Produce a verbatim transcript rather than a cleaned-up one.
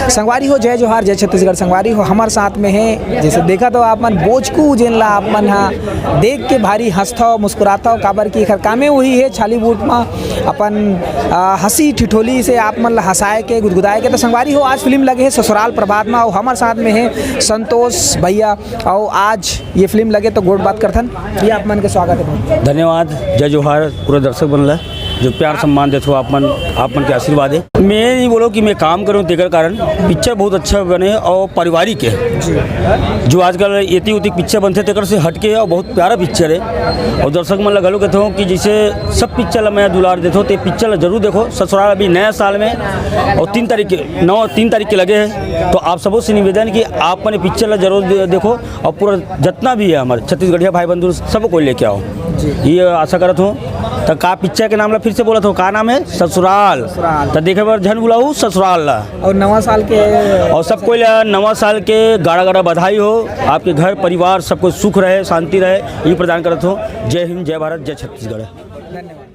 संगवारी हो, जय जोहार, जय छत्तीसगढ़। संगवारी हो, हमर साथ में हे, जैसे देखत हो आप मन, बोचकू, जेन ला आप मन हा देख के भारी हंसथव, मुस्कुराथव, काबर कि एखर कामे उही हे, छाली बूट मा अपन, आ, हंसी ठिठोली से आप मन ला हंसाए के, गुदगुदाए के। तो संगवारी हो, आज फिल्म लगे हे ससुराल प्रभात मा, अउ हमर साथ में हे संतोष भैया, अउ आज ये फिल्म लगे तो गोठ बात करथन। ये आप मन के स्वागत हे। धन्यवाद, जय जोहार पूरा दर्शक मन ला, जो प्यार सम्मान देथो आप मन, आप मन के आशीर्वाद हे। मैं नहीं बोलो कि मैं काम करूँ तेकर कारण, पिक्चर बहुत अच्छा बने और पारिवारिक हे। जो आजकल एती उती पिक्चर बनथे तेकर से हटके और बहुत प्यारा पिक्चर हे। और दर्शक मन ला घलो कहता हूँ कि जैसे सब पिक्चर ला मैं दुलार देथो, ते पिक्चर ला जरूर देखो। ससुराल अभी नया साल में और तीन तारीख के, नौ, तीन तारीख के लगे हे, तो आप सबों से निवेदन कि आप मन पिक्चर ला जरूर दे-, देखो। और पूरा जितना भी है हमारे छत्तीसगढ़िया भाई बंधु, सबको लेके आओ। जी। ये आशा करत हूँ। तो का पिक्चर के नाम ला फिर से बोलत हो, का नाम है? ससुराल। ससुराल। तो देखे बर झन भुलाहू ससुराल ला। और नवा साल के और सबको ला नवा साल के गाड़ा गाड़ा बधाई हो। आपके घर परिवार सब कुछ सुख रहे, शांति रहे, ये प्रदान करत हो। जय हिंद, जय भारत, जय छत्तीसगढ़। धन्यवाद।